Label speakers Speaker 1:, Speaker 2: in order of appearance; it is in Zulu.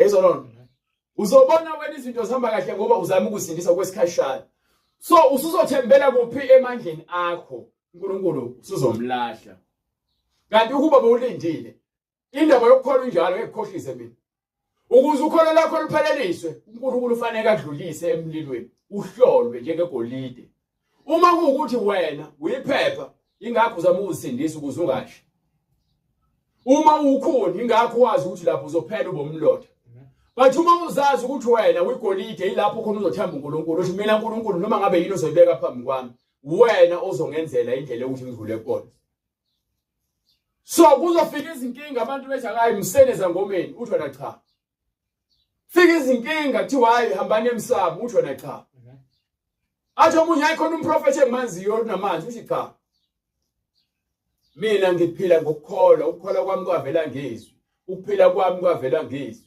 Speaker 1: Yezwa lona. Uzobona wena izinto zihamba kahle ngoba uzama ukusindisa kwesikhashana. So usuzothembela kuphi emandleni akho? uNkulunkulu usuzomlahla. Kanti ukuba bowulindile indaba yokukholwa injalo ngekukhohlise mina. Ukuze ukholo lakho lupheleliswe, uNkulunkulu ufanele akudlulise emlilweni, uhlolwe njengegolide. Uma kuwukuthi wena uyiphepha, ingakho uzama ukuzisindisa ukuze ungashi. Uma uwukhuni, ingakho wazi ukuthi lapho uzophela ubomlotha. But uma uzazi ukuthi wena uyigolide, yilapho khona uzothemba uNkulunkulu, uthi mina uNkulunkulu noma ngabe yini ozoyibeka phambi kwami, wena ozongenzela indlela yokuthi ngidlule kona. So kuzofika izinkinga abantu bethi akayi msene zangomeni, uthi wena cha. Fika izinkinga kuthiwa hayi hambani emsamo, uthi wena cha. Athi omunye hayi khona umprofethi engimanziyo onamanzi, uthi cha. Mina ngiphila ngokukholwa, ukukholwa kwami kwavela ngezwi, ukuphila kwami kwavela ngezwi.